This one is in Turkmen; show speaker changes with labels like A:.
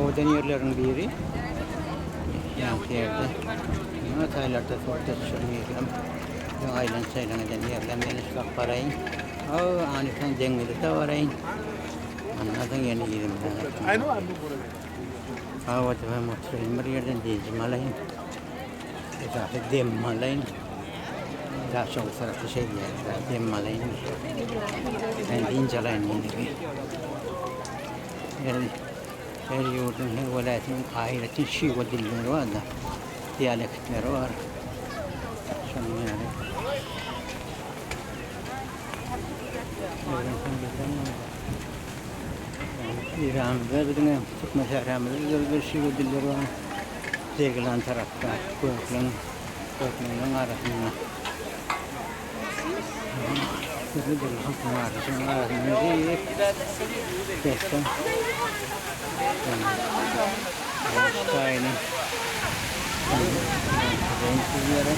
A: Owadan ýerleriň biri. Ýaňky ýerde. Muňa taýlarda surata düşen ýerlem. Aýlan-çaýlan eden ýerlem. Ýene şu bak baraýyn. O, anysan deňize-de baraýyn. Ondan soň ýene yzymyza gaýtmaly. Hawada hem oturaýyn bir ýerden dynjymy alaýyn. Esasy demimi alaýyn. Daşoguz tarapda şeý diýýärler, dem alaýyn. Men dynç alaýyn diýendigi. Her, her ýurduň, her welaýatyň aýratyn şiwe dilleri bar-da, dialektleri bar. Şonuň ýaly. Öwrenseň bilseň bolýar. Eýranymyzda biziň hem türkmen sähramyzda bir şiwe dilleri bar. Zegilan tarapda, Gökleň, Gökleňleň arasynda. Dürli-dürli halklaryň arasynda, şonuň arasynda diýip, geçseň. Taýyny. Sizlere.